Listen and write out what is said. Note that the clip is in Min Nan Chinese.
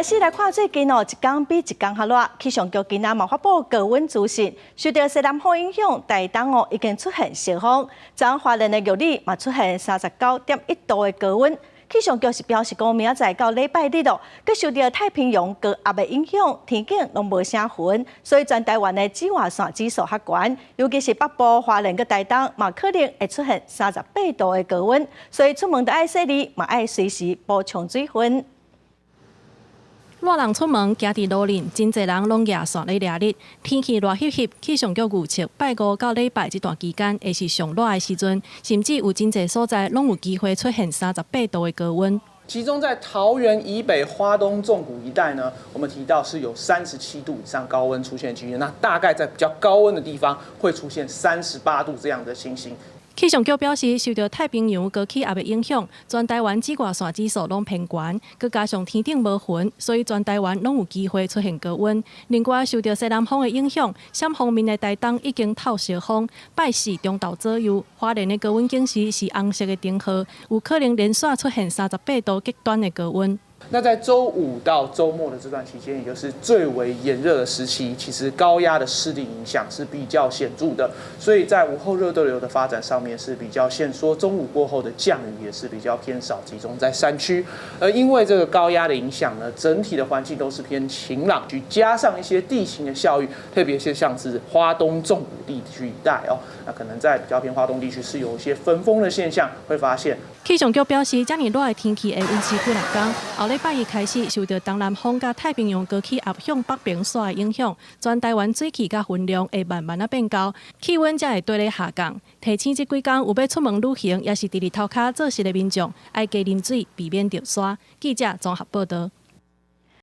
先來看最近哦，一工比一工較熱。氣象局今仔嘛發布高溫資訊，受著西南風影響，台東哦已經出現颱風。昨昏花蓮的玉里嘛出現39.1度的高溫。氣象局是表示講，明仔載到禮拜日哦，閣受著太平洋高壓的影響，天頂攏無啥雲，所以全台灣的紫外線指數較懸，尤其是北部花蓮佮台東嘛可能會出現38度的高溫，所以出門著愛細膩，嘛愛隨時補充水分。熱人出門行佇路頂，真濟人攏舉傘咧掠日。天氣熱翕翕，氣象局預測拜五到禮拜這段期間會是上熱的時陣，甚至有真濟所在攏有機會出現三十八度的高溫。其中在桃園以北、花東縱谷一帶呢，我們提到是有37度以上高溫出現的幾率，那大概在比較高溫的地方會出現38度這樣的情形。氣象局表示，受著太平洋高氣壓的影響，全台灣紫外線指數攏偏懸，閣加上天頂無雲，所以全台灣攏有機會出現高溫。另外，受著西南風的影響，閃鋒面的台東已經透燒風。拜四中晝左右，花蓮的高溫警示是紅色的燈號，有可能連續出現三十八度極端的高溫。那在週五到週末的這段期間，也就是最為炎熱的時期，其實高壓的勢力影響是比較顯著的，所以在午後熱對流的發展上面是比較限縮，中午過後的降雨也是比較偏少，集中在山區。而因為這個高壓的影響呢，整體的環境都是偏晴朗，加上一些地形的效應，特別是像是花東縱谷地區一帶哦，那可能在比較偏花東地區是有一些焚風的現象會發現。氣象局表示，遮爾熱的天氣會維持幾若工。後禮拜一開始，受著東南風佮太平洋高氣壓向北邊徙的影響，全台灣水汽佮雲量會慢慢仔變厚，氣溫才會綴咧下降。提醒這幾工有欲出門旅行，抑是佇日頭跤做事的民眾，愛加啉水，避免著沙。記者綜合報道。